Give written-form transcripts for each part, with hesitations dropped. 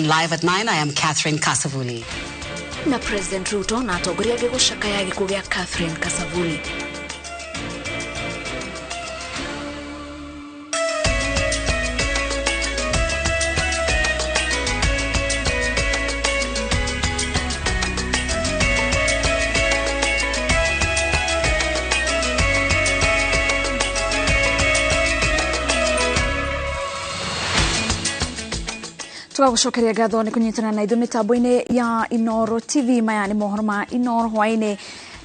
Live at 9, I am Catherine Kasavuli. Na President Ruto na atongoria angĩ gũcakaya gĩkuũ gĩa Catherine Kasavuli. Tugagucokeria ngatho nĩ kũnyitana na ithuĩ mĩtambo-inĩ ya Inooro TV. Maya nĩ mohoro ma Inooro hwaĩ-inĩ.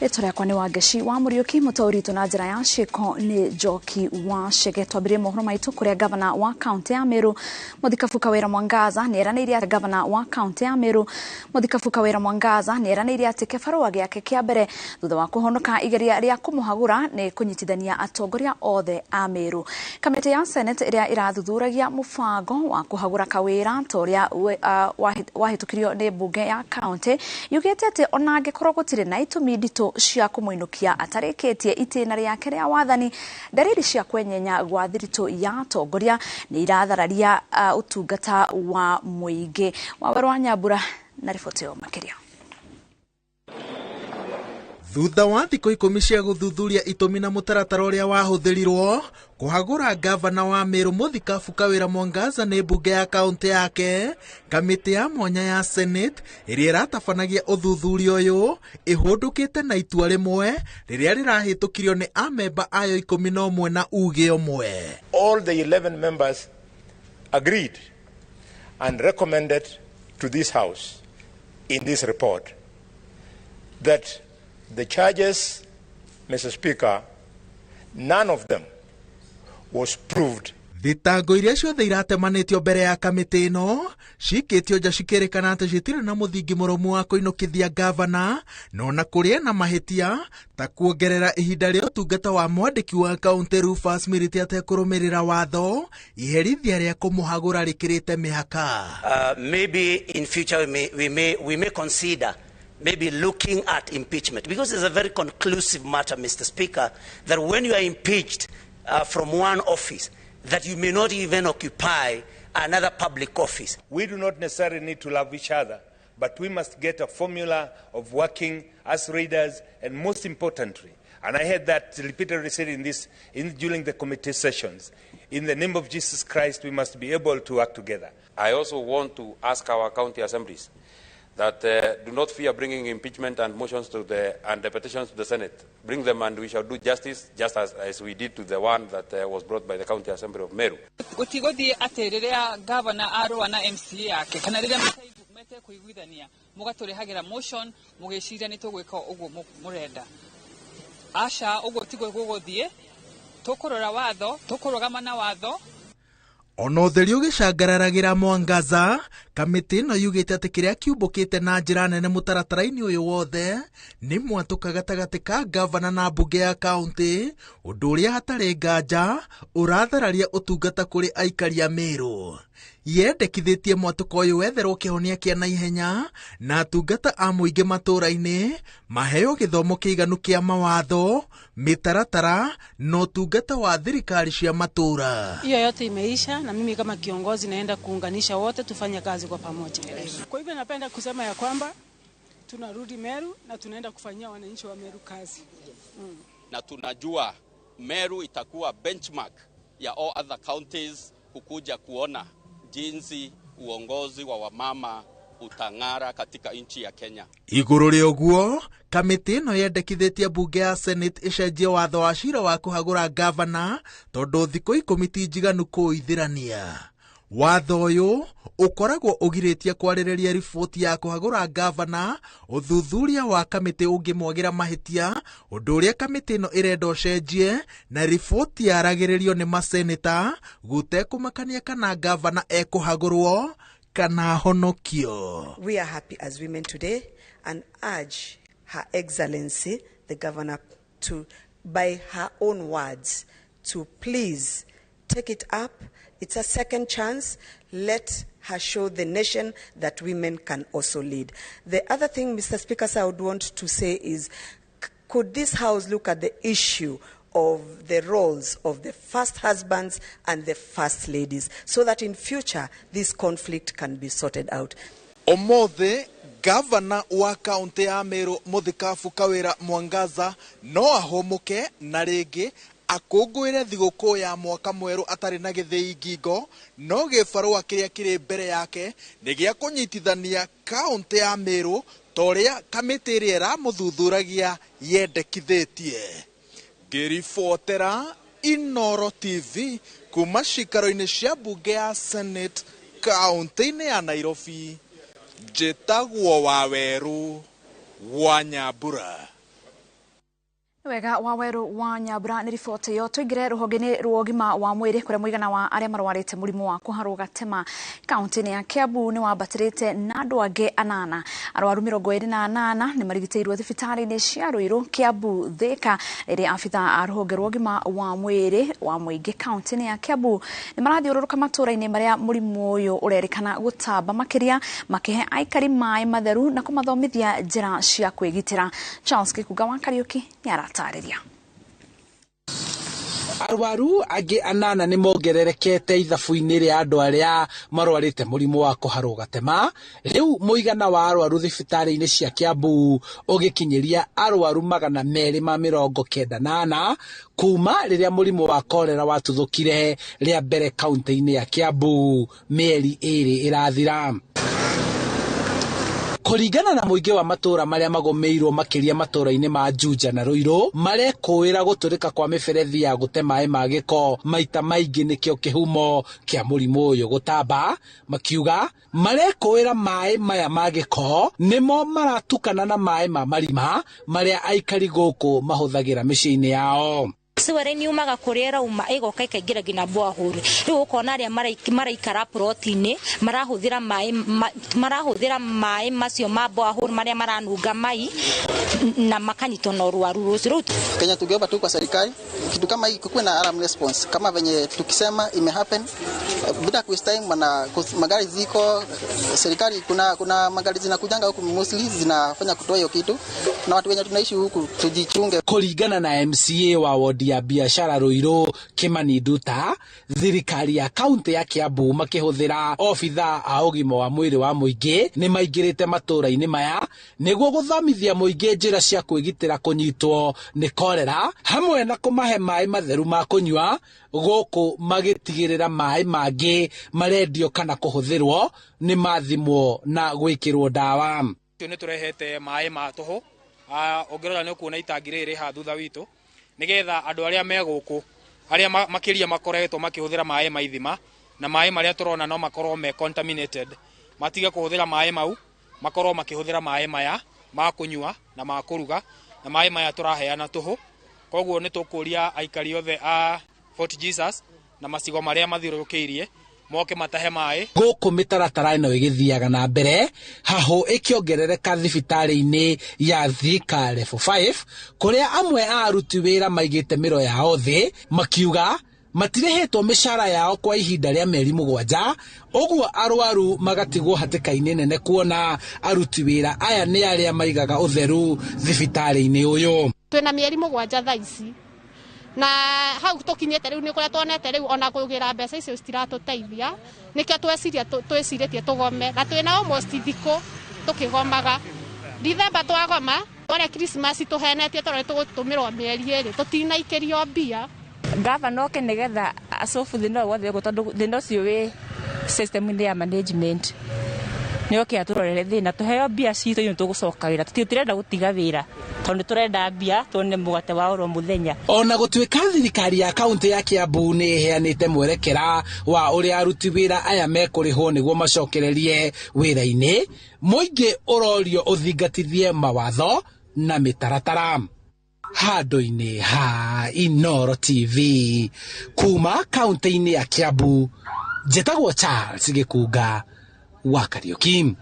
Rĩtwa rĩakwa nĩ Wangeci wa Mũriũki, mũtaũri witũ na njĩra ya ciĩko nĩ Njoki wa Chege. Twambĩrĩrie mohoro maitũ kũrĩa gavana wa kaunti ya Meru Mũthikabu Kawĩra Mwangaza nĩ eranĩire atĩ gavana wa kaunti ya Meru Mũthikabu Kawĩra Mwangaza nĩ eranĩire atĩ kĩbarũa gĩake kĩa mbere thutha wa kũhonoka igeria rĩa kũmũhagũra nĩ kũnyitithania atongoria othe a Meru. Kamĩtĩ ya Senate ĩrĩa ĩrathuthuragia mũbango wa kũhagũra Kawĩra ta ũrĩa wahĩtũkirio nĩ mbunge ya kaunti yugĩte atĩ ona angĩkorwo gũtirĩ na itũmi nditũ cia kũmũinũkia atarĩkĩtie itĩna rĩake rĩa wathani, ndariri cia kwenyenya gwa thiritũ ya atongoria nĩ irathararia ũtungata wa mũingĩ. Wawerũ wa Nyambura na riboti ĩyo makĩria. Thutha wa thikũ 10 cia gũthuthuria itũmi na mũtaratara ũrĩa wahũthĩrirwo kũhagũra gavana wa Meru Mũthikabu Kawĩra Mwangaza nĩ mbunge ya kaunti yake, kamĩtĩ ya mwanya ya Senate ĩrĩa ĩratabanagia ũthuthuria ũyũ ĩhũndũkĩte na itua rĩmwe rĩrĩa rĩrahĩtũkirio nĩ amemba ayo 11 na uge ũmwe. All the 11 members agreed and recommended to this house in this report that the charges, Mr. Speaker, none of them was proved. Thitango iria ciothe iratemanĩtio mbere ya kamĩtĩ ĩno cikĩtio nja cikĩrĩkana atĩ citirĩ na mũthingi mũrũmu wa kũinũkithia gavana, no na kũrĩ na mahĩtia ta kuongerera ihinda rĩa ũtungata wa mwandĩki wa kaunti Rufus Miriti atekũrũmĩrĩra watho, iherithia rĩa kũmũhagũra rĩkĩrĩte mĩhaka. Maybe in future we may consider maybe looking at impeachment, because it's a very conclusive matter, Mr. Speaker, that when you are impeached from one office, that you may not even occupy another public office. We do not necessarily need to love each other, but we must get a formula of working as leaders, and most importantly, and I heard that repeatedly said during the committee sessions, in the name of Jesus Christ, we must be able to work together. I also want to ask our county assemblies that do not fear bringing impeachment and motions to the and the petitions to the Senate. Bring them and we shall do justice, just as we did to the one that was brought by the County Assembly of Meru. Gũtigũthiĩ atĩ rĩrĩa gavana arũa na MCA yake kana rĩrĩa metekũiguithania mũgatũrehagĩra motion mũgĩciria nĩ tũgwĩka ũguo mũrenda. Aca, ũguo tiguo gũgũthiĩ, tũkũrora watho, tũkũrũgama na watho. Ona ũtheri ũgĩcangararagĩra Mwangaza, kamĩtĩ ĩno yugĩte atĩ kĩrĩa kĩumbũkĩte na njĩra nene mũtaratara-inĩ ũyũ wothe nĩ mwatũka gatagatĩ ka gavana na mbunge ya kaunti, ũndũ ũrĩa hatarĩ nganja ũrathararia ũtungata kũrĩ aikari a Meru. Yendekithĩtie mwatũka ũyũ wetherwo kĩhonia kĩa naihenya na atungata a mũingĩ matũũra-inĩ maheo gĩthomo kĩiganu kĩa mawatho, mĩtaratara na ũtungata wa thirikari cia matũũra. Hiyo yote imeisha na mimi kama kiongozi naenda kuunganisha wote tufanye kazi kwa pamoja. Kwa hivyo napenda kusema ya kwamba tunarudi Meru na tunaenda kufanyia wananchi wa Meru kazi. Na tunajua Meru itakuwa benchmark ya all other counties kukuja kuona jinsi uongozi wa wamama utang'ara katika nchi ya Kenya. Igũrũ rĩa ũguo, kamĩtĩ ĩno yendekithĩtie mbunge ya Senate ĩcenjie watho wa cira wa kũhagũra gavana tondũ thikũ 10 ti njiganu kũũithĩrania. Watho ũyũ ũkoragwo ũgirĩtie kwarĩrĩria riboti ya kũhagũra gavana, ũthuthuria wa kamĩtĩ ũngĩmwagĩra mahĩtia, ũndũ ũrĩa kamĩtĩ ĩno ĩrenda ũcenjie na riboti yaragĩrĩrio nĩ maseneta gũtekũmakania kana gavana ekũhagũrwo kana honokio. We are happy as women today and urge Her Excellency the Governor to, by her own words, to please take it up. It's a second chance. Let her show the nation that women can also lead. The other thing, Mr. Speaker, I would want to say is, could this house look at the issue of the roles of the first husbands and the first ladies, so that in future this conflict can be sorted out. Ũmũthĩ gavana wa kaunti ya Meru Mũthikabu Kawĩra Mwangaza no ahũmũke na rĩngĩ akũngũĩre thigũkũ ya mwaka mwerũ atarĩ na gĩthĩi ngingo, no gĩbarũa kĩrĩa kĩrĩ mbere yake nĩ gĩa kũnyitithania kaunti ya Meru ta ũrĩa kamĩtĩ ĩrĩa ĩramũthuthuragia yendekithĩtie. Ngĩribotera Inooro TV kuma cikaro-inĩ cia mbunge ya Senate kaunti-inĩ ya Nairobi, njĩtagwo Wawerũ wa Nyambura. Wega Wawerũ wa Nyambura nĩ riboti ĩyo. Tũingĩre rũhonge-inĩ rwa ũgima wa mwĩrĩ kũrĩa mũigana wa arĩa marwarĩte mũrimũ wa kũharwo gatema kaunti-inĩ ya Kiambu nĩ wambatĩrĩte na andũ angĩ anana. Arwaru 28 nĩ marigitĩirwo thibitarĩ-inĩ cia Ruiru, Kiambu, Thika, rĩrĩa abithaa a rũhonge rwa ũgima wa mwĩrĩ wa mũingĩ kaunti-inĩ ya Kiambu nĩ marathiũrũrũka matũũra-inĩ marĩa mũrimũ ũyũ ũrerĩkana gũtamba makĩria, makĩhe aikari maĩ matheru na kũmathomithia njĩra cia kwĩgitĩra. Charles Gĩkunga wa Kariũki nĩ aratarĩria. Arwaru angĩ anana nĩ mongererekete ithabu-inĩ rĩa andũ arĩa marwarĩte mũrimũ wa kũharwo gatema. Rĩu mũigana wa arwaru thibitarĩ-inĩ cia Kiambu ũgĩkinyĩria arwaru 294 kuma rĩrĩa mũrimũ wa korera watuthũkire rĩa mbere kaunti-inĩ ya Kiambu mĩeri 2 ĩrathira. Kũringana na mũingĩ wa matũũra marĩa magũmĩirwo makĩria matũũra-inĩ ma Juja na Ruiru, marekũĩra gũtũrĩka kwa mĩberethi ya gũte maĩ ma gĩko maita maingĩ nĩkĩo kĩhumo kĩa mũrimũ ũyũ gũtamba. Makiuga marekũĩra maĩ maya ma gĩko nĩmo maratukana na maĩ ma marima marĩa aikari gũkũ mahũthagĩra mĩciĩ-inĩ yao. Ciwere ni umaga kũrĩa ĩrauma ĩgoka ĩkaingĩra nginya borehole. Rĩu ũkona arĩa maraikara plot-inĩ marahũthĩra maĩ macio ma borehole marĩa maranunga mai na makanyitwo na ũrwaru ũcio. Rĩu Kenya tungeomba tu kwa serikali kitu kama hii kukuwe na alarm response, kama venye tukisema ime happen bila ku time, wana magari ziko serikali, kuna magari zinakujanga huku mostly zinafanya kutoa hiyo kitu, na watu wenye tunaishi huku tujichunge. Kũringana na MCA wa wodi ya biashara Ruiru Kimani Nduta, thirikari ya kaunti ya Kiambu makĩhũthĩra obithaa a ũgima wa mwĩrĩ wa mũingĩ nĩ maingĩrĩte matũũra-inĩ maya nĩguo gũthomithia mũingĩ njĩra cia kwĩgitĩra kũnyitwo nĩ korera hamwe na kũmahe maĩ matheru ma kũnyua, gũkũ magĩtigĩrĩra maĩ mangĩ marendio kana kũhũthĩrwo nĩ mathimwo na gwĩkĩrwo ndawa. Nĩ tũrehete maĩ ma tũhũ, ũngĩrora nĩ ũkuona itangi rĩrĩ haha thutha witũ, nĩgetha andũ arĩa me gũkũ arĩa makĩria makoretwo makĩhũthĩra maĩ ma ithima na maĩ marĩa tũrona no makorwo me contaminated, matige kũhũthĩra maĩ mau, makorwo makĩhũthĩra maĩ maya ma kũnyua na ma kũruga, na maĩ maya tũraheana tũhũ. Koguo nĩ tũkũria aikari othe a Fort Jesus na macigo marĩa mathiũrũrũkĩirie moke matahe maĩ. Gũkũ mĩtaratara ĩno ĩgĩthiaga na mbere, hahũ ĩkĩongerereka thibitarĩ-inĩ ya Thika Level 5 kũrĩa amwe a aruti wĩra maigĩte mĩro yao thĩ makiuga matirĩhĩtwo mĩcara yao kwa ihinda rĩa mĩeri 7, ũguo arwaru magatigwo hatĩka-inĩ nene kuona aruti wĩra aya nĩ arĩa maigaga ũtheru thibitarĩ-inĩ ũyũ. Twĩna mĩeri 7 thaa ici na hau tũkinyĩte rĩu nĩ kũrĩa tuonete rĩu ona kũgĩra mbeca icio citiratũteithia, nĩkĩo tweciria twĩcirĩtie tũgome, na twĩna almost thikũ tũkĩgomaga. Dithemba twagoma twarĩa Christmas tũhenetie tondũ tũgũtũmĩrwo mĩeri 2 tũtinaikĩrio mbia. Gavana oke nĩgetha acobu thĩna wothe ũguo, tondũ thĩna ũcio wĩ system-inĩ ya management. Nĩ oke atũrorere thĩna, tũheo mbia citũ ithuĩ tũgũcoka wĩra, tũtirenda gũtiga wĩra tondũ tũrenda mbia tuone mũgate wa oro mũthenya. Ona gũtuĩka thirikari ya kaunti ya Kiambu nĩ ĩheanĩte mwerekera wa ũrĩa aruti wĩra aya mekũrĩhwo nĩguo macokererie wĩra-inĩ, mũingĩ ũrorio ũthingatithie mawatho na mĩtaratara. Handũ-inĩ ha Inooro TV kuma kaunti-inĩ ya Kiambu, njĩtagwo Charles Gĩkunga wa Kariũki.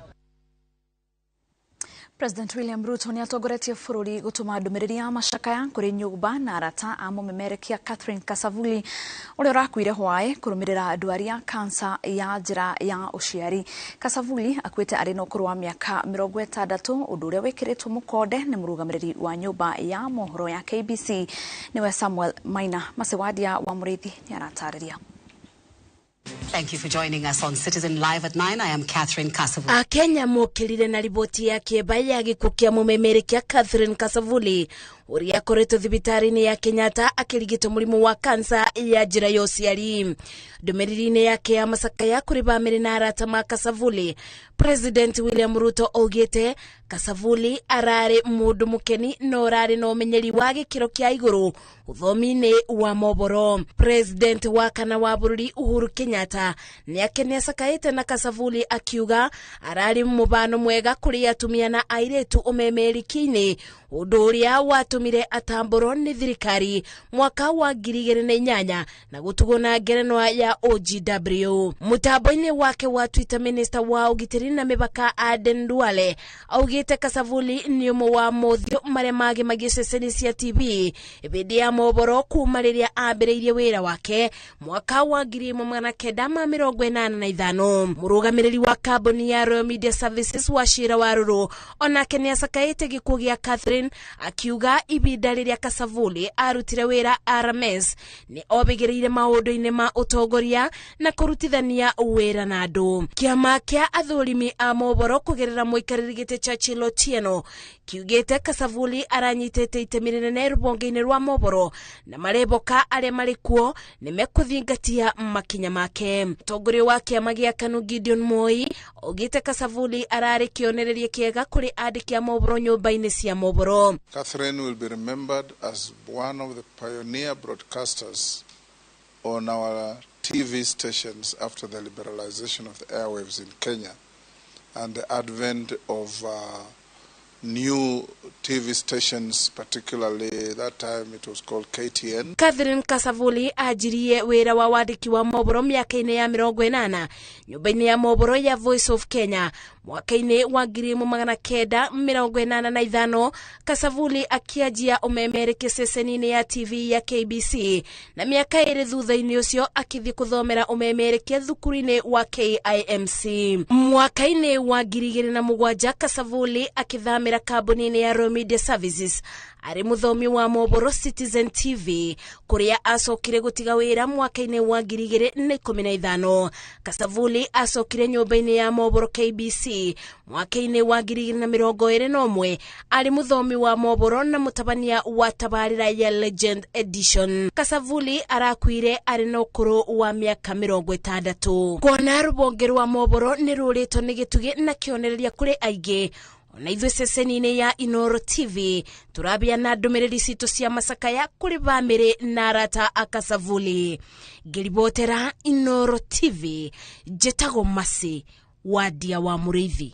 President William Ruto nĩ atongoretie bũrũri gũtũma ndũmĩrĩri ya macakaya kũrĩ nyũmba na arata a mũmemerekia Catherine Kasavuli ũrĩa ũrakuire hwaĩ kũrũmĩrĩra ndwari ya kansa ya njĩra ya ũciari. Kasavuli akuĩte arĩ na ũkũrũ wa mĩaka 60, ũndũ ũrĩa wĩkĩrĩtwo mũkonde nĩ mũrũgamĩrĩri wa nyũmba ya mohoro ya KBC nĩwe Samuel Maina. Macewadia wa Mũrĩithi nĩ aratarĩria. Thank you for joining us on Citizen Live at 9. I am Catherine Kasavuli. Akenya mokĩrire na riboti ya kĩeba ya gĩkuũ kĩa mũmemerekia Catherine Kasavuli ũrĩa akoretwo thibitarĩ-inĩ ya Kenyatta akĩrigitwo mũrimũ wa kansa ya njĩra ya ũciari. Ndũmĩrĩri-inĩ yake ya macakaya kũrĩ bamĩrĩ na arata ma Kasavuli, President William Ruto augĩte Kasavuli ararĩ mũndũ mũkeni na ũrarĩ na ũmenyeri wa gĩkĩro kĩa igũrũ ũthomi-inĩ wa mohoro. President wa kana wa bũrũri Uhuru Kenyatta nĩake nĩacakaĩte na Kasavuli akiuga ararĩ mũbano mwega kũrĩ atumia na airĩtu ũmemeriki-inĩ, ũndũ ũrĩa watũmire atambũrwo nĩ thirikari mwaka wa 2008 na gũtugwo na ngerenwa ya OGW. Mũtambo-inĩ wake wa Twitter, minister wa ũgitĩri na mĩbaka Aden Duale augĩte Kasavuli nĩ ũmwe wa mothiũ marĩa magemagia ceceni cia TV hĩndĩ ya mohoro kuma rĩrĩa ambĩrĩirie wĩra wake mwaka wa 1985. Mũrũgamĩrĩri wa kambuni ya Royal Media Services Wachira Warũrũ onake nĩacakaĩte gĩkuũ gĩa Catherine akiuga ibinda rĩrĩa Kasavuli arutire wĩra RMS nĩ obĩgĩrĩire maũndũ-inĩ ma ũtongoria na kũrutithania wĩra na andũ. Kĩama kĩa athũrimi a mohoro kũgerera mũikarĩri gĩtĩ Churchill Otieno kiugĩte Kasavuli aranyitĩte itemi rĩnene rũhonge-inĩ rwa mohoro na mareboka arĩa marĩ kuo nĩ mekũthingatia makinya make. Mũtongoria wa kĩama gĩa KANU Gideon Moi augĩte Kasavuli ararĩ kĩonereria kĩega kũrĩ andĩki a mohoro nyũmba-inĩ cia mohoro. Catherine will be remembered as one of the pioneer broadcasters on our TV stations after the liberalization of the airwaves in Kenya and the advent of new TV stations, particularly that time it was called KTN. Catherine Kasavuli anjirie wĩra wa wandĩki wa mohoro mĩaka-inĩ ya 80 nyũmba-inĩ ya mohoro ya Voice of Kenya. Mwaka-inĩ wa 1985 Kasavuli akĩanjia ũmemerekia ceceni-inĩ ya TV ya KBC na mĩaka 2 thutha-inĩ ũcio akĩthiĩ kũthomera ũmemerekia thukuru-inĩ wa KIMC. Mwaka-inĩ wa 2007 Kasavuli akĩthamĩra kambuni-inĩ ya Royal Media Services arĩ mũthomi wa mohoro Citizen TV kũrĩa acokire gũtiga wĩra mwaka-inĩ wa 2015. Kasavuli acokire nyũmba-inĩ ya mohoro KBC mwaka-inĩ wa 2021 arĩ mũthomi wa mohoro na mũtabania wa tabarĩra ya Legend Edition. Kasavuli arakuire arĩ na ũkũrũ wa mĩaka 60. Kuona rũhonge rwa mohoro nĩ rũrĩtwo nĩ gĩtugĩ na kĩonereria kũrĩ aingĩ, ona ithuĩ ceceni-inĩ ya Inooro TV tũrabia na ndũmĩrĩri citũ cia macakaya kũrĩ bamĩrĩ na arata a Kasavuli. Ngĩribotera Inooro TV, njĩtagwo Mercy Wadia wa Mũrĩithi.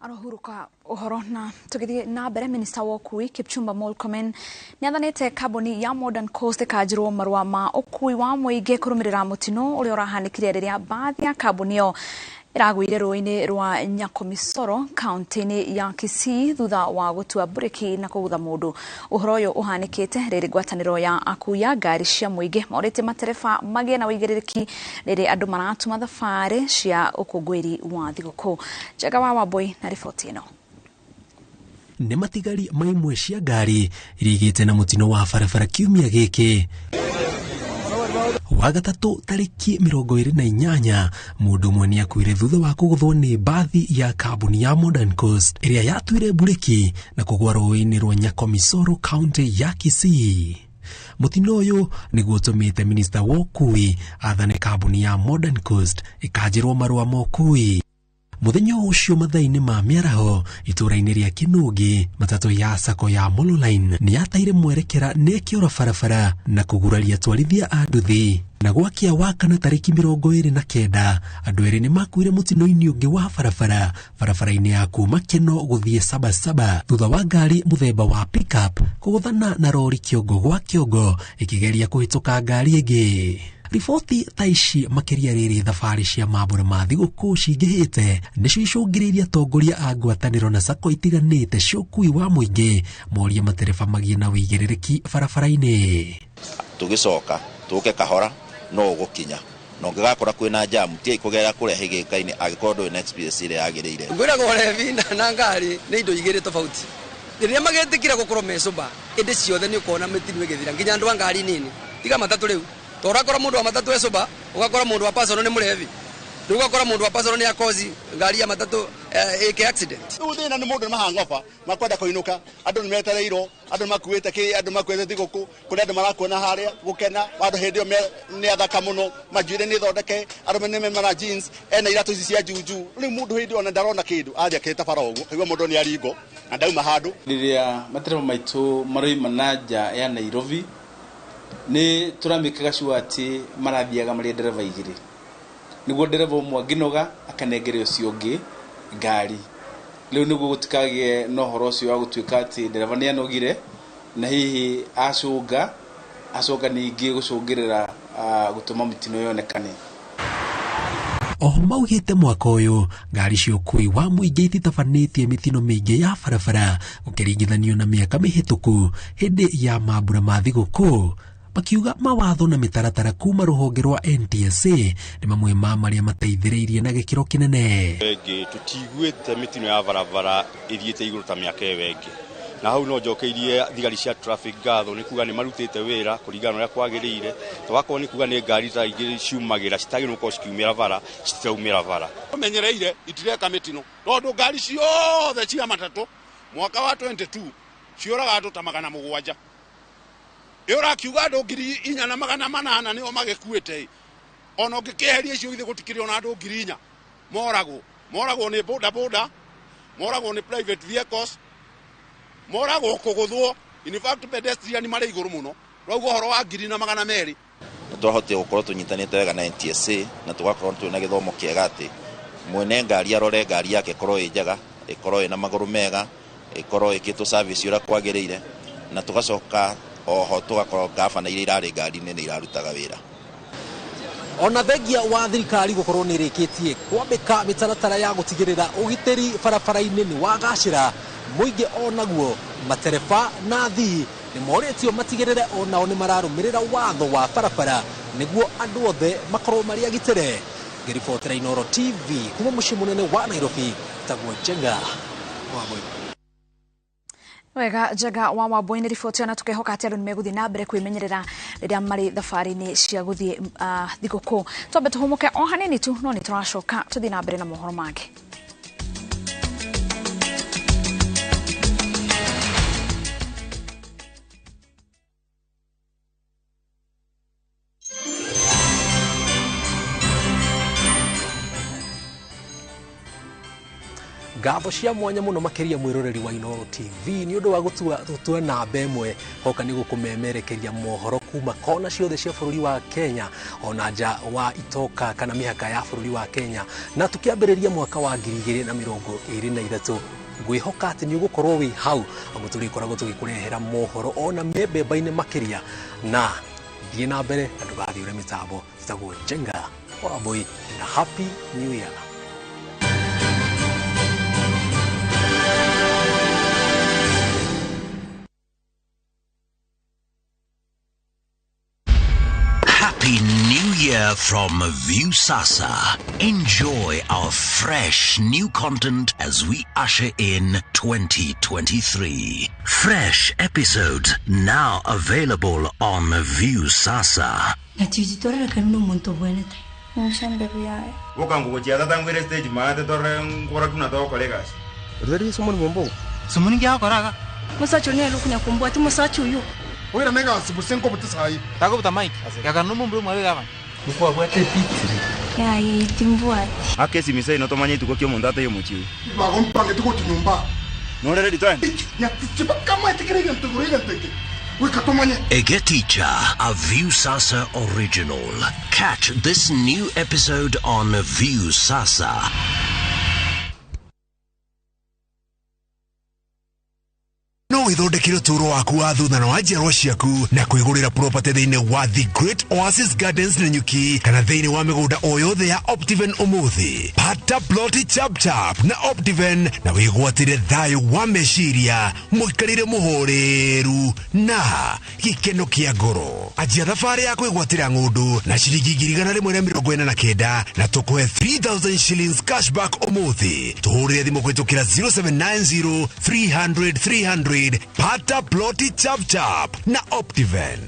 Arohuruka uhoro na tugithie na mbere. Minista wa ũkui Kipchumba Murkomen nĩathanĩte kambuni ya Modern Coast ĩkanjĩrwo marũa ma ũkui wa mũingĩ kũrũmĩrĩra mũtino ũrĩa ũrahanĩkire rĩrĩa mbathi ya kambuni ĩyo ĩragũire rũĩ-inĩ rwa Nyakomisoro kaunti-inĩ ya Kisii thutha wa gũtua mburĩki na kũgũtha mũndũ. Ũhoro ũyũ ũhanĩkĩte rĩrĩ ngwatanĩro ya akui a ngari cia mũingĩ morĩtie matereba magĩe na ũigĩrĩrĩki rĩrĩ andũ maratuma thabarĩ cia ũkũngũĩri wa thigũkũ. Njega wa Wambui na riboti ĩno. Nĩ matigari ma imwe cia ngari iria igĩte na mũtino wa barabara kiumia gĩkĩ. Wa gatatũ tarĩki 28 mũndũ ũmwe nĩakuire thutha wa kũgũthwo nĩ mbathi ya kambuni ya Modern Coast ĩrĩa yatuire mburĩki na kũgwa rũĩ-inĩ rwa Nyakomisoro kaunti ya Kisii. Mũtino ũyũ nĩguo ũtũmĩte minista wa ũkui athane kambuni ya Modern Coast ĩkanjĩrwo marũa ma ũkui. Mũthenya ũcio mathaa-inĩ ma mĩaraho itũũra-inĩ rĩa Kinũngĩ, matatũ ya sacco ya Mololine nĩ yataire mwerekera na ĩkĩũra barabara na kũguraria atwarithia a nduthi. Na gwakia wakana tarĩki 29 andũ erĩ nĩ makuire mũtino-inĩ ũngĩ wa barabara barabara-inĩ ya kuma Keno gũthiĩ Sabasaba thutha wa ngari mũthemba wa pickup kũgũthana na rori kĩongo gwa kĩongo ĩkĩgeria kũhĩtũka ngari ĩngĩ. Riboti ta ici makĩria rĩrĩ thabarĩ cia mambũra ma thigũkũ cingĩhĩte nĩcio icũngĩrĩirie atongoria a ngwatanĩro na sacco itiganĩte cia ũkui wa mũingĩ morie matereba magĩe na wĩigĩrĩrĩki barabara-inĩ. Tũgĩcoka tũke kahora no ũgũkinya na ũngĩgakora kwĩna jamu tiai kũgerera kũrĩa hĩgĩka-inĩ angĩkorwo ndũrĩ na experience ĩrĩa yagĩrĩire. Ngwĩraga ũrebi na ngari nĩ indo igĩrĩ tofauti. Rĩrĩa magetĩkĩra gũkorwo me sober ĩndĩ ciothe nĩ ũkona mĩtino ĩgĩthira nginya andũ a ngari nini tiga matatũ rĩu. To ũrakora mũndũ wa matatũ e sober, ũgakora mũndũ wa personal nĩ mũrebi. Rĩu ũgakora mũndũ wa personal nĩ akozi ngari ya matatũ ĩke accident. Rĩu thĩna nĩ mũndũ nĩ mahangoba makwenda kũinũka, andũ nĩ metereirwo, andũ makuĩte kĩ, andũ makuĩte thigũkũ, kũrĩ andũ marakuona harĩa gũkena, andũ hĩndĩ ĩyo nĩ athaka mũno, manjuĩrĩ nĩ thondeke, arũme nĩ mena jeans, ena iratũ ici cia juju. Rĩu mũndũ hĩndĩ ĩyo ona ndarona kĩndũ, athiĩ akĩte bara ũguo, kaigua mũndũ nĩ aringo na ndauma handũ. Rĩrĩa matereba maitũ maroima na nja ya Nairobi nĩ tũramĩkaga sure atĩ marathiaga marĩ ndereba igĩrĩ, nĩguo ndereba ũmwe angĩnoga akanengere ũcio ũngĩ ngari. Rĩu nĩguo gũtikagĩe na ũhoro ũcio wa gũtuĩka atĩ ndereba nĩ anogire na hihi acũnga acoka ningĩ gũcũngĩrĩra gũtũma mĩtino yonekane. Oho maugĩte mwaka ũyũ ngari cia ũkui wa mũingĩ ititabanĩtie mĩtino mĩingĩ ya barabara gũkĩringithanio na mĩaka mĩhĩtũku hĩndĩ ya mambura ma thigũkũ, makiuga mawatho na mĩtaratara kuma rũhonge rwa NTSA nĩ mamwe ma marĩa mateithĩrĩirie na gĩkĩro kĩnene. Ĩngĩ tũtiguĩte mĩtino ya barabara ĩthiĩte igũrũ ta mĩaka ĩyo ĩngĩ, na hau no njokeirie thigari cia traffic ngatho nĩ kuga nĩ marutĩte wĩra kũringana na ũrĩa kwagĩrĩire, to akorwo nĩ kuga nĩ ngari ta igĩrĩ ciumagĩra citagĩrĩirwo gũkorwo cikiumĩra bara citiraumĩra bara. Menyereire itireka mĩtino tondũ ngari ciothe cia matatũ mwaka wa 22 ciũraga andũ ta 700. Ĩ ũrakiuga andũ 4,800 nĩo magĩkuĩte, ona ũngĩkĩeheria icio ithe gũtikĩrĩ ona andũ 4,000 moragwo nĩ boda boda, moragwo nĩ private vehicles, moragwo kũgũthwo. In fact pedestrian marĩ igũrũ mũno, rauga ũhoro wa 1,200. Nĩ twahotire gũkorwo tũnyitanĩte wega na NTSA na tũgakorwo twĩna gĩthomo kĩega atĩ mwene ngari arore ngari yake ĩkorwo ĩ njega, ĩkorwo ĩna magũrũ mega, ĩkorwo ĩkĩtwo service ũrĩa kwagĩrĩire, na tũgacoka oho tũgakorwo ngabana iria irarĩ ngari-inĩ nĩ irarutaga wĩra. Ona thengia wa thirikari gũkorwo nĩ ĩrĩkĩtie kwambĩka mĩtaratara ya gũtigĩrĩra ũgitĩri barabara-inĩ nĩ wagacĩra, mũingĩ onaguo matereba na athii nĩ morĩtio matigĩrĩre onao nĩ mararũmĩrĩra watho wa barabara nĩguo andũ othe makorwo marĩ agitĩre. Ngĩribotera Inooro TV kuma mũciĩ mũnene wa Nairobi, tagwo Njenga wa Mũingĩ. Wega Njenga wa Wambui nĩ riboti ona tukehoka atĩ andũ nĩ megũthiĩ na mbere kwĩmenyerera rĩrĩa marĩ thabarĩ-inĩ cia gũthiĩ thigũkũ. Twambe tũhũmũke o hanini tu no nĩ tũracoka tũthiĩ na mbere na mohoro mangĩ. Ngatho cia mwanya mũno makĩria mwĩroreri wa Inooro TV nĩ ũndũ wa gũtua namba ĩmwe hoka nĩ gũkũmemerekeria mohoro kuma kona ciothe cia bũrũri wa Kenya ona nja wa itoka kana mĩhaka ya bũrũri wa Kenya. Na tũkĩambĩrĩria mwaka wa 2023 ngwĩhoka atĩ nĩ ũgũkorwo wĩ hau amu tũrĩkoragwo tũgĩkũrehera mohoro ona membemba-inĩ makĩria. Na thiĩ na mbere na ndũgathiũre mĩtambo. Tũtagwo Njenga wa Wambui na Happy New Year. Happy New Year from Viusasa. Enjoy our fresh new content as we usher in 2023. Fresh episodes now available on Viusasa. Egeticha, a Viusasa original. Catch this new episode on Viusasa. No wĩthondekere ũtũũro waku wa thutha na wa njiarwa ciaku na kwĩgũrĩra property thĩinĩ wa The Great Oasis Gardens Nanyuki kana thĩinĩ wa mĩgũnda o yothe ya Optiven ũmũthĩ. Pata ploti chapchap na Optiven na wĩgwatĩre thayũ wa meciria, mũikarĩre mũhoreru na gĩkeno kĩa ngoro. Anjia thabarĩ ya kwĩgwatĩra ng'ũndũ na ciringi 149 na tũkũhe 3000 shillings cashback ũmũthĩ. Tũhũrĩre thimũ kũhĩtũkĩra 0790 300 300. Pata ploti chapchap na Optiven.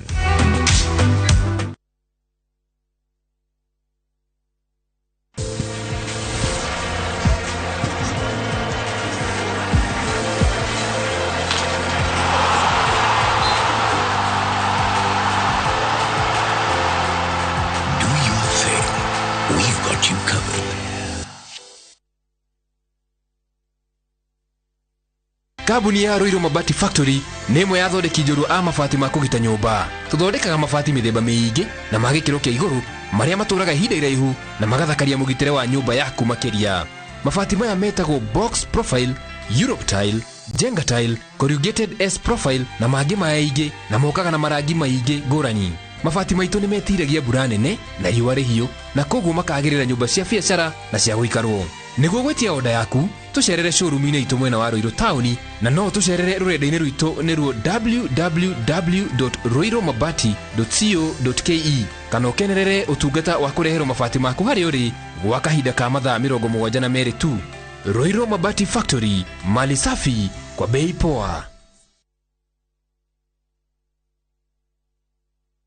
Do your thing. We've got you covered. Kambuni ya Ruiru Mabati Factory nĩ ĩmwe ya athondeki njorua a mabati ma kũgita nyũmba. Tũthondekaga mabati mĩthemba mĩingĩ na ma gĩkĩro kĩa igũrũ marĩa matũraga ihinda iraihu na magathakaria mũgitĩre wa nyũmba yaku makĩria. Mabati maya metagwo box profile, Europe tile, Jenga tile, corrugated S profile na mangĩ maingĩ na mokaga na marangi maingĩ ngũrani. Mabati maitũ nĩ metiragia mbura nene na riũa rĩhiũ na koguo makagĩrĩra nyũmba cia biacara na cia gũikarwo. Nĩguo gwĩtia oda yaku tũcerere showroom-inĩ itũ mwena wa Ruiru taũni na no tũcerere rũrenda-inĩ rwitũ nĩruo www.ruirumabati.co.ke kana ũkenerere ũtungata wa kũreherwo mabati maku harĩa ũrĩ gwa kahinda ka mathaa 72 tu. Ruiru Mabati Factory, mali safi kwa bei poa.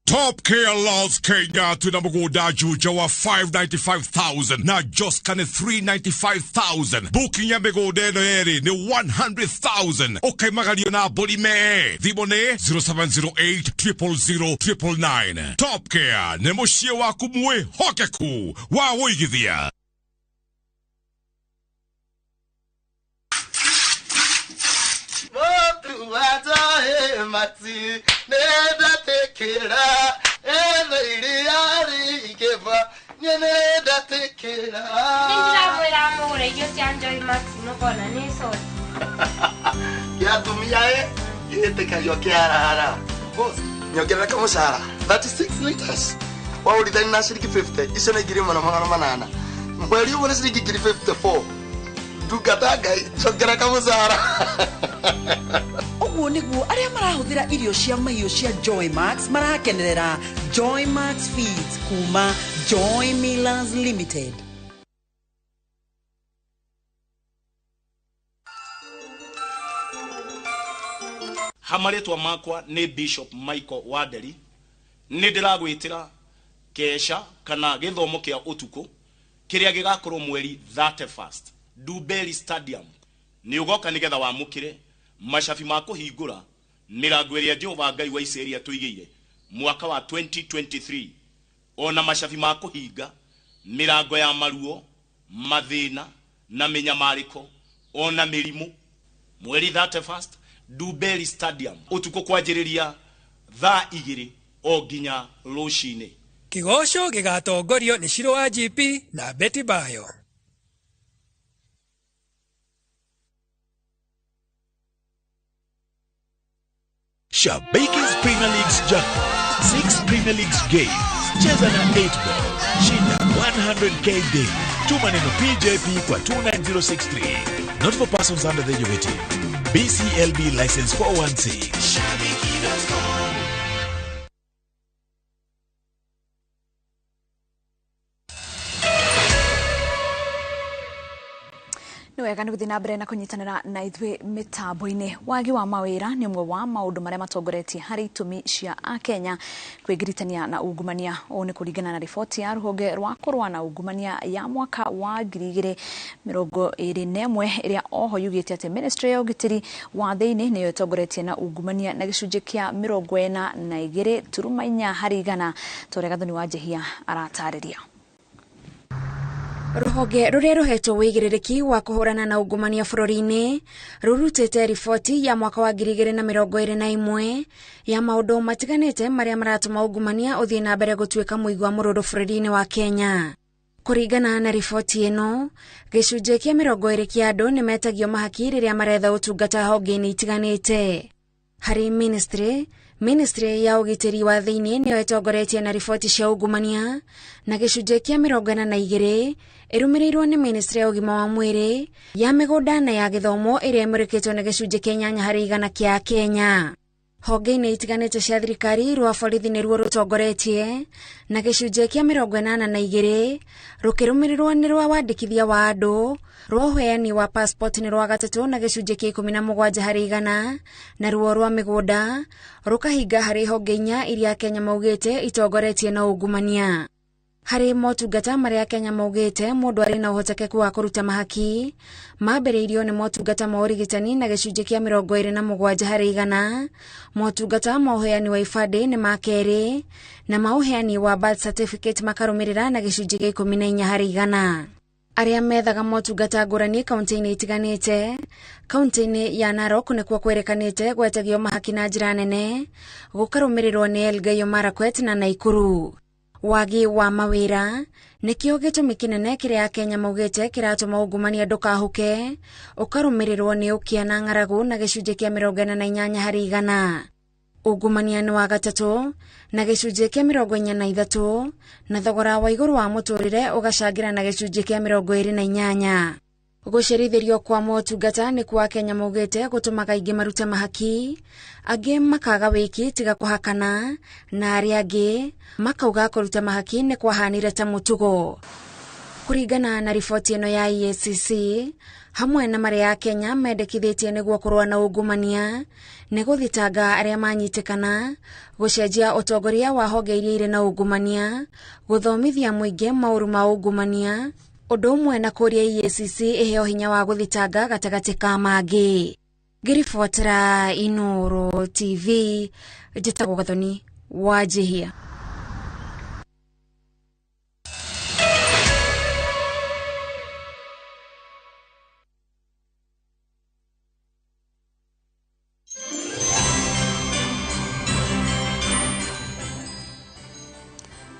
Top Care Loves Kenya tuna mugunda juja wa 595,000 na Joskani 395,000. Booking ya migunda ĩno yerĩ nĩ 100,000. Ũkaimagario na mbũri me. Thimũ nĩ 0708 000 999. Top Care nĩ mũciĩ waku mwĩhokeku wa wũigithia. Nĩndĩramwĩra mũgũre irio cia Joy Max mũkona nĩ soda. Gĩatumia ĩ gĩtĩkagio kĩarara. Boss, nyongerera kamũcara 36 liters. Waũrithania na ciringi 50, icio nĩ 1800. Mweri ũmwe nĩ ciringi 54. Ndungata Ngai, njongera kamũcara. Ũguo nĩguo arĩa marahũthĩra irio cia mahiũ cia Joy Max marakenerera Joy Max Feeds kuma Joy Millers Limited. Hamarĩtwa makwa nĩ Bishop Michael Wanderi. Nĩ ndĩragwĩtĩra kesha kana gĩthomo kĩa ũtukũ kĩrĩa gĩgakorwo mweri 31st Dubeli Stadium. Nĩ ũgoka nĩgetha wamũkĩre macabi ma kũhingũra mĩrango ĩrĩa Jehova Ngai wa Isiraeli atũigĩire mwaka wa 2023, ona macabi ma kũhinga mĩrango ya maruo, mathĩna na mĩnyamarĩko ona mĩrimũ. Mweri 31st Dubeli Stadium, ũtukũ kwanjĩrĩria thaa 2 o nginya rũcinĩ. Kĩgoco gĩgatongorio nĩ Shiro wa GP na Betty Bayo. Shabiki's Premier League's jackpot. 6 Premier Leagues games. Cheza na 8 ball. Shinda 100k daily. Tuma neno PJP kwa 29063. Not for persons under the age of 18. BCLB license 416. Shabiki.com. Nĩ wega nĩ gũthiĩ na mbere na kũnyitanĩra na ithuĩ mĩtambo-inĩ. Wagi wa mawĩra nĩ ũmwe wa maũndũ marĩa matongoretie harĩ itũmi cia Akenya kwĩgiritania na ungumania. Ũũ nĩ kũringana na riboti ya rũhonge rwa kũrũa na ungumania ya mwaka wa 2021 ĩrĩa oho yugĩte atĩ Ministry ya ũgitĩri wa thĩinĩ nĩyo ĩtongoretie na ungumania na gĩcunjĩ kĩa 42.4 harĩ igana. Ta ũrĩa Gathoni wa Njehia aratarĩria. Rũhonge rũrĩa rũhetwo wĩigĩrĩrĩki wa kũhũrana na ungumania bũrũri-inĩ rũrutĩte riboti ya mwaka wa 2021 ya maũndũ matiganĩte marĩa maratũma ungumania ũthiĩ na mbere gũtuĩka mũigua mũrũrũ bũrũri-inĩ wa Kenya. Kũringana na riboti ĩno, gĩcunjĩ kĩa 20 kĩa andũ nĩmetagio mahaki rĩrĩa maretha ũtungata honge-inĩ itiganĩte. Harĩ ministry ya ũgitĩri wa thĩinĩ nĩyo ĩtongoretie na riboti cia ungumania na gĩcunjĩ kĩa 42, ĩrũmĩrĩirwo nĩ ministry ya ũgima wa mwĩrĩ, ya mĩgũnda na ya gĩthomo ĩrĩa ĩmũrĩkĩtwo na gĩcunjĩ kĩa 8 harĩ igana kĩa Kenya. Honge-inĩ itiganĩte cia thirikari, rwa borithi nĩruo rũtongoretie na gĩcunjĩ kĩa 82, rũkĩrũmĩrĩrwo nĩ rwa wandĩkithia wa andũ, rwa ũheani wa passport nĩ rwa gatatũ na gĩcunjĩ kĩa 17 harĩ igana, na ruo rwa mĩgũnda rũkahinga harĩ honge 4 iria Kenya maugĩte itongoretie na ungumania. Harĩ motungata marĩa Kenya maugĩte mũndũ arĩ na ũhotekeku wa kũruta mahaki, mambĩrĩirio nĩ motungata ma ũrigitani na gĩcunjĩ kĩa 27 harĩ igana, motungata ma ũheani wa ibandĩ nĩ ma kerĩ, na ma ũheani wa birth certificate makarũmĩrĩra na gĩcunjĩ kĩa 14 harĩ igana. Arĩa methaga motungata ngũrani kaunti-inĩ itiganĩte, kaunti-inĩ ya Narok nĩkuo kwĩrĩkanĩte gwetagio mahaki na njĩra nene, gũkarũmĩrĩrwo nĩ Elgeyo Marakwet na Naikuru. Wagi wa mawĩra nĩkĩo gĩtũmi kĩnene kĩrĩa Kenya maugĩte kĩratũma ungumania ndũkahuke, ũkarũmĩrĩrwo nĩ ũkĩa na ng'aragu na gĩcunjĩ kĩa 48 harĩ igana. Ungumania nĩ wa gatatũ na gĩcunjĩ kĩa 43, na thogora wa igũrũ wa mũtũrĩre ũgacangĩra na gĩcunjĩ kĩa 28. Gũcerithĩrio kwa motungata nĩ kwa Kenya maugĩte gũtũmaga aingĩ marute mahaki, angĩ makaga wĩki tiga kũhakana, na arĩa angĩ makauga kũruta mahaki nĩ kwahanire ta mũtugo. Kũringana na riboti ĩno ya EACC, hamwe na marĩa Kenya mendekithĩtie nĩguo kũrũa na ungumania, nĩ gũthitanga arĩa manyitĩkana, gũcenjia ũtongoria wa honge iria irĩ na ungumania, gũthomithia mũingĩ maũru ma ungumania, ũndũ ũmwe na kũria EACC ĩheo hinya wa gũthitanga gatagatĩ ka mangĩ. Ngĩribotera Inooro TV, njĩtagwo Gathoni wa Njihia.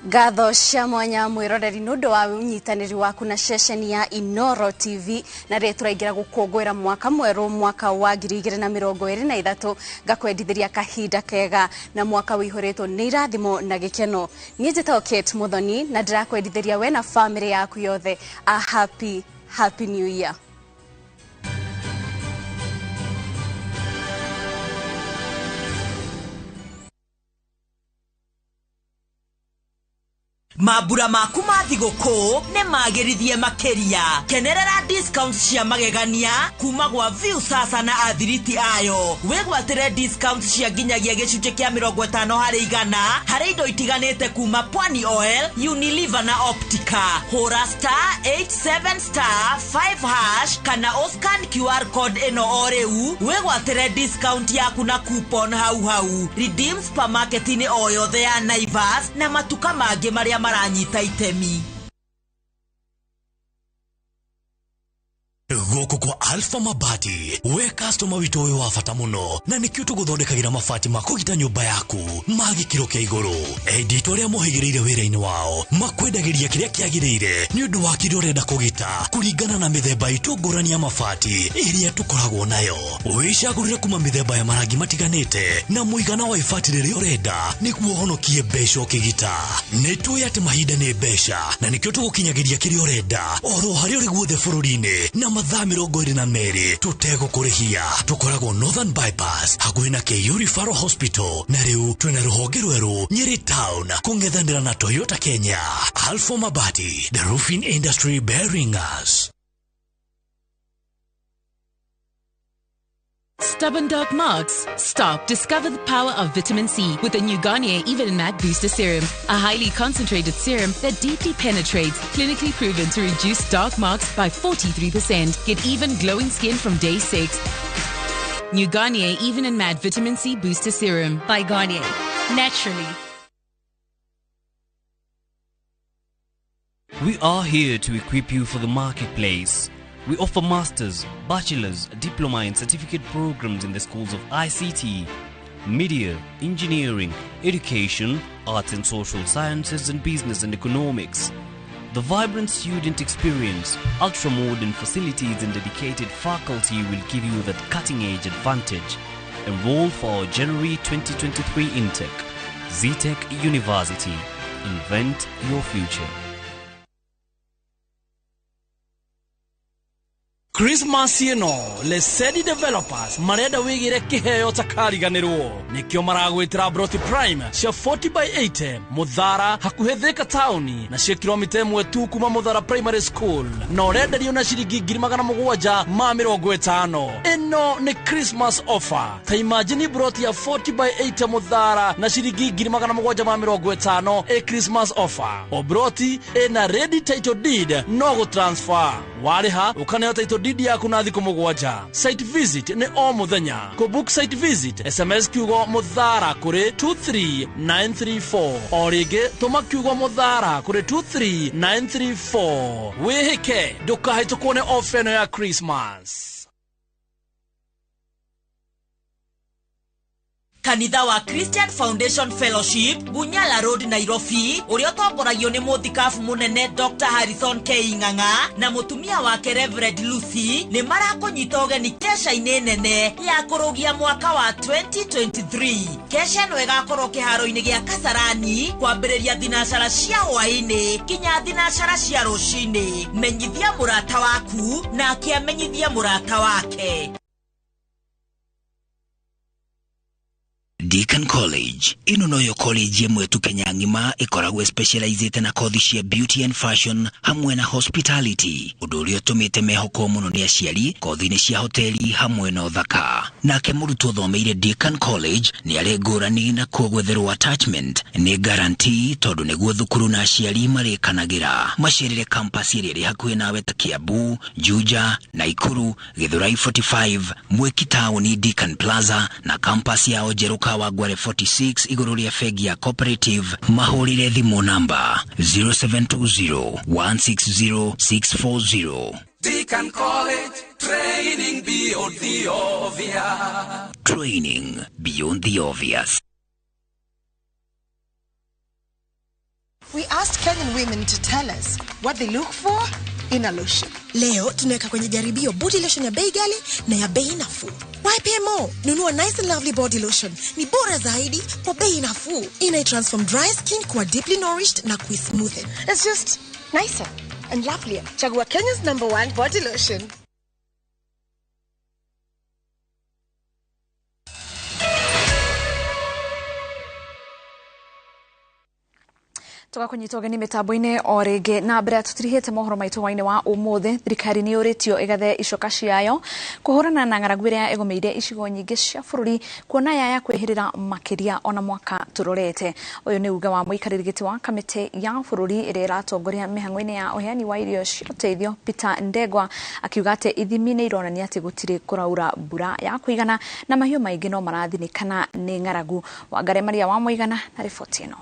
Ngatho cia mwanya mwiroreri nĩ ũndũ wa ũnyitanĩri waku na ceceni ya Inooro TV, na rĩrĩ tũraingĩra gũkũngũĩra mwaka mwerũ, mwaka wa 2023, ngakwendithĩria kahinda kega na mwaka ũihũrĩtwo nĩ irathimo na gĩkeno. Niĩ njĩtagwo Kate Muthoni na ndĩrakwendithĩria we na famĩlĩ yaku yothe a happy happy new year. Mambura maku ma thigũkũ nĩ magĩrithie makĩria. Kenerera discounts cia magegania kuma gwa View Sasa na athiriti ayo. Wĩgwatĩre discounts cia nginyagia gĩcunjĩ kĩa 50 harĩ igana harĩ indo itiganĩte kuma Pwani Oil, Unilever na Optica. Hũra *87*5# kana ũscan QR code ĩno o rĩu wĩgwatĩre discount yaku na coupon hau hau. Redeem supermarket-inĩ o yothe ya Naivas na matuka mangĩ marĩa maranyita itemi. Gũkũ kwa Alpha Mabati, we customer witũ ũyũ wa bata mũno, na nĩkĩo tũgũthondekagĩra mabati ma kũgita nyũmba yaku ma gĩkĩro kĩa igũrũ. Enditũ arĩa mohĩgĩrĩire wĩra-inĩ wao makwendagĩria kĩrĩa kĩagĩrĩire nĩ ũndũ wa kĩrĩa ũrenda kũgita kũringana na mĩthemba itũ ngũrani ya mabati ĩrĩa tũkoragwo nayo. Wĩcagũrĩre kuma mĩthemba ya marangi matiganĩte na mũigana wa ibati rĩrĩa ũrenda nĩguo ũhonokie mbeca ũkĩgita. Nĩ tũĩ atĩ mahinda nĩ mbeca na nĩkĩo tũgũkinyagĩria kĩrĩa ũrenda oro harĩa ũrĩ guothe bũrũri-inĩ na mathaa 22 tũtegũkũrĩhia. Tũkoragwo Northern Bypass hakuhĩ na KU Referral Hospital, na rĩu twĩna rũhonge rwerũ Nyeri Town kũng'ethanĩra na Toyota Kenya. Alpha Mabati, the roofing industry bearing us. Stubborn dark marks? Stop. Discover the power of vitamin C with the new Garnier Even Matte Booster Serum, a highly concentrated serum that deeply penetrates, clinically proven to reduce dark marks by 43%. Get even glowing skin from day 6. New Garnier Even and Matte Vitamin C Booster Serum. By Garnier. Naturally. We are here to equip you for the marketplace. We offer masters, bachelor's, diploma and certificate programs in the schools of ICT, media, engineering, education, arts and social sciences and business and economics. The vibrant student experience, ultra-modern facilities and dedicated faculty will give you that cutting-edge advantage. Enroll for our January 2023 intake. Zetech University. Invent your future. Christmas ĩno Lesedi Developers marenda wĩgĩre kĩheo takariganĩrwo nĩkĩo maragwĩtĩra Broti Prime cia 40 by 80 Mũthara hakuhĩ Thika taũni na cia kilomita 1 tu kuma Mũthara Primary School na ũrenderio na ciringi 750. Ĩno nĩ Christmas offer. Ta imagine broti ya 40 by 80 Mũthara na ciringi 750 ĩ Christmas offer. O broti ĩna ready title deed no gũ transfer warĩha ũkaneo title deed yaku na thikũ 7. Site visit nĩ o mũthenya. Kũ book site visit SMS kiugo Mũthara kũrĩ 23934. O rĩngĩ tũma kiugo Mũthara kũrĩ 23934. Wĩhĩke ndũkahĩtũkwo nĩ ofa ĩno ya Christmas. Kanitha wa Christian Foundation Fellowship Bunyala Road Nairobi uria utongoragio ni muthikabu munene Dr. Harrison K. Ng'ang'a na mutumia wake Reverend Lucy ni marakunyita ugeni kesha-ini nene ya kurugia mwaka wa 2023. Kesha ĩno ĩgakorwo kĩharo-inĩ gĩa Kasarani kwambĩrĩria thinacara cia hwaĩ-inĩ kinya thinacara cia rũcinĩ. Menyithia mũrata waku na akĩamenyithia mũrata wake. Deacon College ino noyo college ĩmwe tu Kenya ng'ima ĩkoragwo specializĩte na kothi cia beauty and fashion hamwe na hospitality, ũndũ ũrĩa ũtũmĩte mehokwo mũno nĩ aciari kothi-inĩ cia hoteli hamwe na ũthaka. Nake mũrutwo ũthomeire Deacon College nĩ arĩ ngũrani na kuo gwetherwo attachment nĩ guarantee tondũ nĩguo thukuru na aciari marĩkanagĩra. Macerere campus ĩrĩa ĩrĩ hakuhĩ nawe ta Kiambu, Juja, Naikuru, Githurai 45, Mwiki taũni Deacon Plaza na campus yao njerũ Kawangware 46 igũrũ rĩa bengi ya Cooperative. Mahũrĩre thimũ namba 0720 160 640. Deacon College, training beyond the obvious. Training beyond the obvious. We asked Kenyan women to tell us what they look for in a lotion. Leo tunaweka kwenye jaribio body lotion ya bei ghali na ya bei nafuu. YPMO, nunua nice and lovely body lotion. Ni bora zaidi kwa bei nafuu. Ina transform dry skin kuwa deeply nourished na kuismoothen. It's just nicer and lovelier. Chagua Kenya's #1 body lotion. Tugakunyita ũgeni mĩtambo-inĩ o rĩngĩ na mbere tũtirihĩte mohoro maitũ hwaĩ-inĩ wa ũmũthĩ. Thirikari nĩ yũrĩtio ĩgathe icoka ciayo kũhũrana na ng'aragu ĩrĩa ĩgũmĩire icigo nyingĩ cia bũrũri kuona yaya kwĩhĩrĩra makĩria ona mwaka tũrorete. Ũyũ nĩ uga wa mũikarĩri gĩtĩ wa kamĩtĩ ya bũrũri ĩrĩa ĩratongoria mĩhang'o-inĩ ya ũheani wa irio cia ũteithio Peter Ndegwa akiuga atĩ ithimi nĩ ironania atĩ gũtirĩ kũraura mbura ya kũigana na mahiũ maingĩ no marathinĩkana nĩ ng'aragu. Wangare Maria wa Mũigana na riboti ĩno.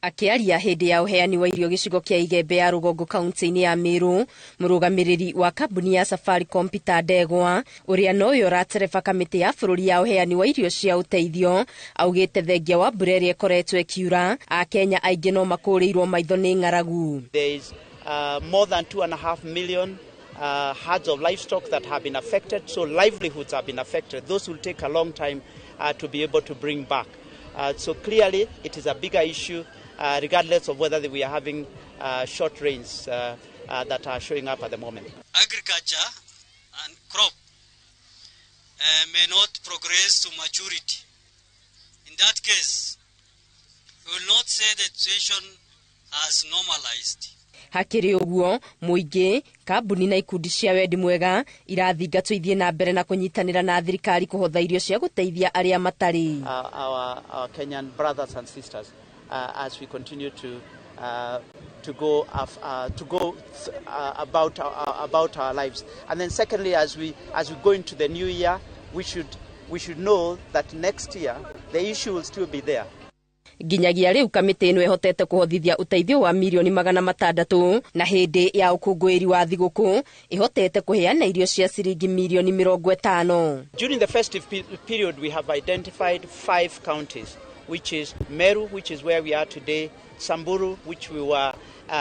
Akiaria hĩndĩ ya ũheani wa irio gĩcigo kĩa Igembe ya rũgongo kaunti-inĩ ya Meru, mũrũgamĩrĩri wa kambuni ya Safaricom Peter Ndegwa ũrĩa nowe ũratereba kamĩtĩ ya bũrũri ya ũheani wa irio cia ũteithio augĩte thengia wa mbura ĩrĩa ĩkoretwo ĩkiura Akenya aingĩ no makũrĩirwo maitho nĩ ng'aragu. There is more than 2.5 million herds of livestock that have been affected, so livelihoods have been affected. Those will take a long time to be able to bring back. So clearly it is a bigger issue regardless of whether we are having short rains that are showing up at the moment. Agriculture and crop may not progress to maturity. In that case, we will not say the situation has normalized. Hakĩrĩ ũguo mũingĩ kambuni na ikundi cia wendi mwega irathingatwo ithiĩ na mbere na kũnyitanĩra na thirikari kũhotha irio cia gũteithia arĩa matarĩ. Our Kenyan brothers and sisters as we continue to go about our lives. And then secondly, as we go into the new year, we should know that next year the issue will still be there. Nginyagia rĩu kamĩtĩ ĩno ĩhotete kũhothithia ũteithio wa mirioni 600 na hĩndĩ ya ũkũngũĩri wa thigũkũ ĩhotete kũheana irio cia ciringi mirioni 50. During the festive period we have identified 5 counties, which is Meru, which is where we are today, Samburu, which we were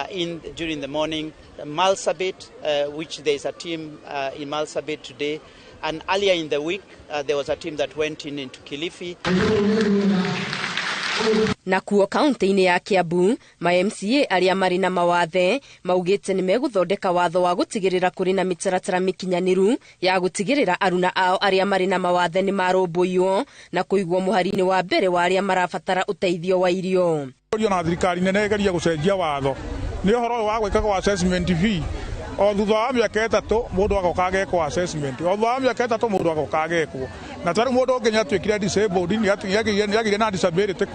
in during the morning, Marsabit, which there is a team in Marsabit today, And earlier in the week, there was a team that went into Kilifi. Nakuo kaunti-inĩ ya Kiambu ma MCA arĩa marĩ na mawathe maugĩte nĩ megũthondeka watho wa gũtigĩrĩra kũrĩ na mĩtaratara mĩkinyanĩru ya gũtigĩrĩra aruna ao arĩa marĩ na mawathe nĩ marũmbũiywo na kũigwo mũhari-inĩ wa mbere wa arĩa marabatara ũteithio wa irio. Na thirikari nene ĩgeria gũcenjia watho nĩ ũhoro ũyũ wa gwĩkagwo assessment fee o thutha wa mĩaka 3 mũndũ agoka agekwo assessment, o thutha wa mĩaka 3 mũndũ agoka agekwo. Na tarĩu mũndũ ũngĩ nĩatuĩkire disabled, nĩagĩire na disability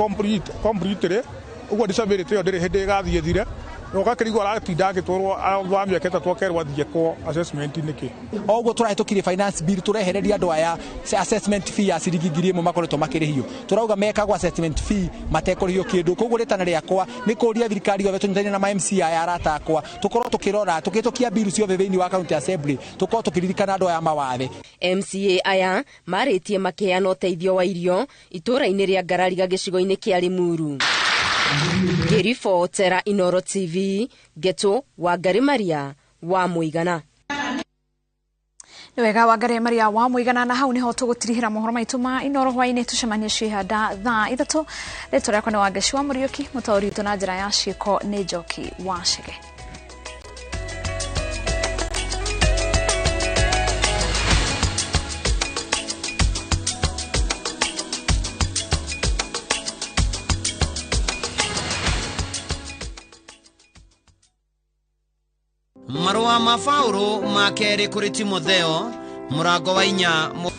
completely, ũguo disability ĩyo ndĩrĩ hĩndĩ ĩgathiĩ ĩthire, ũgakĩrigwo aratinda agĩtwarwo thutha wa mĩaka 3 akerwo athiĩ ekwo assessment nĩkĩ. O ũguo tũrahĩtũkirie finance bill tũrehereria andũ aya assessment fee ya ciringi 1000 makoretwo makĩrĩhio, tũrauga mekagwo assessment fee matekũrĩhio kĩndũ. Koguo rĩtana rĩakwa nĩ kũria thirikari yothe tũnyitanĩre na ma MCA aya arata akwa tũkorwo tũkĩrora tũkĩhĩtũkia bill ciothe thĩinĩ wa county assembly, tũkorwo tũkĩririkana andũ aya mawathe. MCA aya marĩtie makĩheana ũteithio wa irio itũũra-inĩ rĩa Ngarariga gĩcigo-inĩ kĩa Limuru. Ngĩribotera Inooro TV, Ngeto Wangari Maria wa Mũigana. Nĩ wega Wangari Maria wa Mũigana, na hau niho tũgũtirihĩra mohoro maitũ ma Inooro hwainĩ. Tũcemanie ciĩhanda thaa 3. Rĩtwa rĩakwa nĩ Wangeci wa Mũriũki, mũtaũri witũ na njĩra ya ciĩko nĩ Njoki wa Chege. Marũa ma Paũlũ ma kerĩ kũrĩ Timotheo mũrango wa 4 marũa.